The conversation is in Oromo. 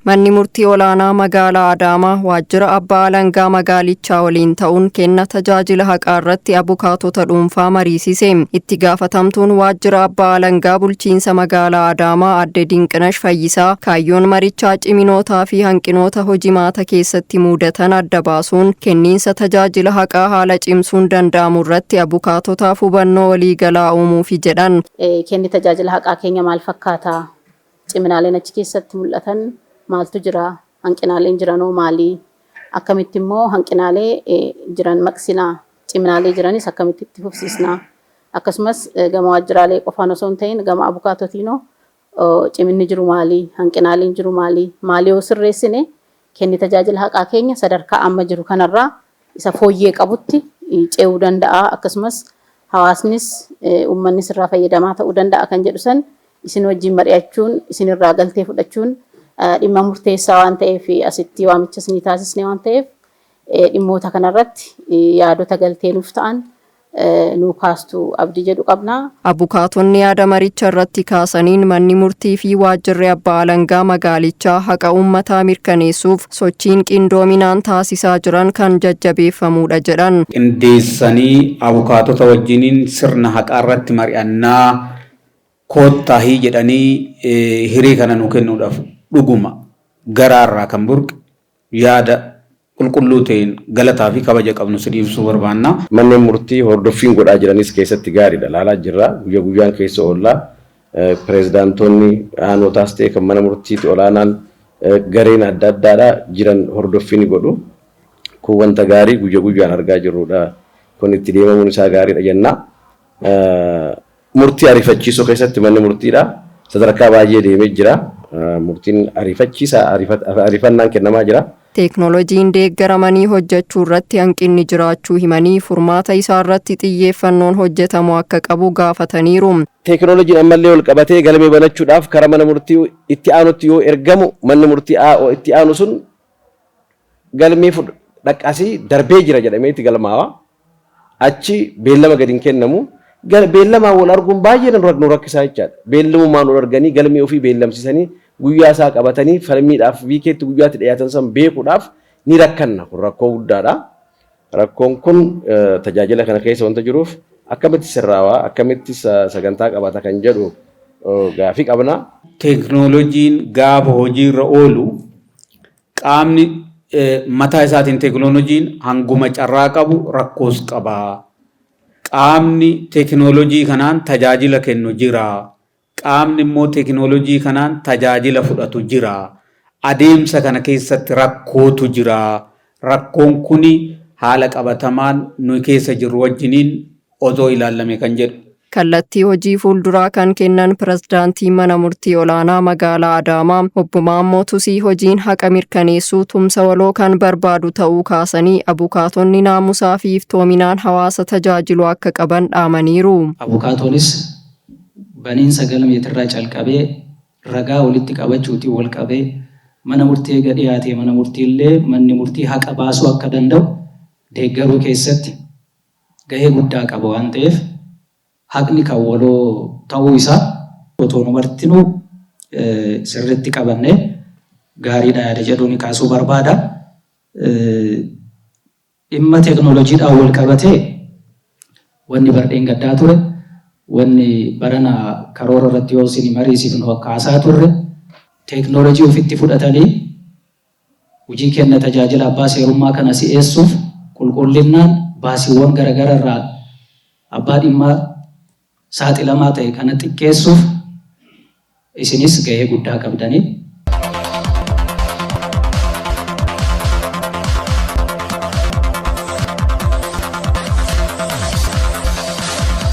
Manni murtii olaanaa magaalaa Adaamaa waajjira abbaa alangaa magaalichaa waliin ta'uun kenna tajaajila haqaa irratti abukaatota dhuunfaa mariisise. Itti gaafatamtuun waajjira abbaa alangaa bulchiinsa magaalaa Adaamaa adde Dinqinash Fayyisaa kaayyoon marichaa ciminootaa fi hanqinoota hojimaata keessatti muudatan adda baasuun kenniinsa tajaajila haqaa haala cimsuun danda'amu irratti abukaatotaaf hubannoo waliigalaa uumuufi jedhan. Kenni tajaajila haqaa keenya maal fakkaata? Ciminaaleen achi keessatti mul'atan maaltu jira? Hanqinaaleen jiranoo maali? Akkamitti immoo hanqinaalee jiran maqsinaa? Ciminaalee jiranis akkamitti itti fufsiisnaa? Akkasumas gama waajjiraalee qofaan osoo hin ta'in gama abukaatotiinoo ciminni jiru maali? Hanqinaaleen jiru maali? Maali yoo sirreessine kenni tajaajila haqaa keenya sadarkaa amma jiru kanarraa isa fooyyee qabutti ce'uu danda'a. Akkasumas hawaasnis uummannis irraa fayyadamaa ta'uu danda'a kan jedhu san isin wajjin mari'achuun isinirraa galtee fudhachuun dhimma murteessaa waan ta'eef asitti waamicha isinii taasisne waan ta'eef dhimmoota kanarratti yaadota galtee nuuf ta'an nuu kaastu abdii jedhu qabna. Abukaatonni yaada maricha irratti kaasaniin manni murtii fi waajjirri abbaa alangaa magaalichaa haqa uummataa mirkaneessuuf sochiin qindoominaan taasisaa jiran kan jajjabeeffamuudha jedhan. Qindeessanii abukaatota wajjiniin sirna haqaa irratti mari'annaa koottaahii jedhanii hiree kana nu kennuudhaaf dhuguma garaarraa kan burqe yaada qulqulluu ta'een galataa fi kabaja qabnu si dhiibsuu barbaanna. Manneen murtii hordoffiin godhaa jiranis keessatti gaariidha. Laalaa jirra. Guyya guyyaan keessa oolla. Pireezidaantoonni aanotaas ta'e kan mana murtiiti olaanaan gareen adda addaadha jiran hordoffii ni godhu. Kun wanta gaarii guyya guyyaan argaa jirrudha. Kun itti deemamuun isaa gaariidha jenna. Murtii ariifachiisoo keessatti manni murtiidha. Sadarkaa baay'ee deemee jira. Murtiin ariifachiisaa ariifannaan kennamaa jira. Teeknooloojiin deeggaramanii hojjechuu irratti hanqinni jiraachuu himanii furmaata isaa irratti xiyyeeffannoon hojjetamu akka qabu gaafataniiru. Teeknooloojiin ammallee ol qabatee galmee banachuudhaaf karaa mana murtii itti aanutti yoo ergamu manni murtii itti aanu sun galmee dhaqqasii darbee jira jedhamee itti galmaawa. Achi beellama gadi hin kennamu. Beellamaan wal arguun baay'ee nu rakkisaa jechaadha. Beellamumaan wal arganii galmee ofii beellamsiisanii guyyaa isaa qabatanii falmiidhaaf wiikeetti guyyaatti dhiyaatan san beekuudhaaf ni rakkanna. Kun rakkoo guddaadha. Rakkoon kun tajaajila kana keessa wanta jiruuf akkamitti sirraawaa akkamitti sagantaa qabata kan jedhu gaafii qabna. Teeknooloojiin gaafa hojiirra oolu qaamni mataa isaatiin teeknooloojiin hanguma carraa qabu rakkoos qaba. Qaamni teeknooloojii kanaan tajaajila kennu jira. Qaamni immoo teeknooloojii kanaan tajaajila fudhatu jira. Adeemsa kana keessatti rakkootu jira. Rakkoon kuni haala qabatamaan nuyi keessa jirru wajjiniin osoo ilaalame kan jedhu. Kallattii hojii fuulduraa kan kennan pirezidaantii mana murtii olaanaa magaalaa Adaamaa obbo Maammoo Tusii hojiin haqa mirkaneessuu tumsa waloo kan barbaadu ta'uu kaasanii abukaatonni naamusaa fi iftoominaan hawaasa tajaajilu akka qaban dhaamaniiru. Abukaatoonis baniinsa galmeetirraa calqabee ragaa walitti qabachuutiin wal qabee mana murtii eega dhiyaatee mana murtiillee manni murtii haqa baasuu akka danda'u deeggaruu keessatti gahee guddaa qaba waan ta'eef haqni kan waloo ta'uu isaa otoo nu martinuu sirriitti qabannee gaariidha yaada jedhuun kaasuu barbaada. Dhimma teeknooloojiidhaan wal qabatee wanni bardheen gaddaa ture, wanni barana karoora irratti yoo isin mariisifnu kaasaa turre teeknooloojii ofitti fudhatanii hojii kenna tajaajila abbaa seerummaa kana si'eessuuf qulqullinnaan baasiiwwan garagara irraa abbaa dhimmaa saaxilamaa ta'e kana xiqqeessuuf isinis gahee guddaa qabdanii.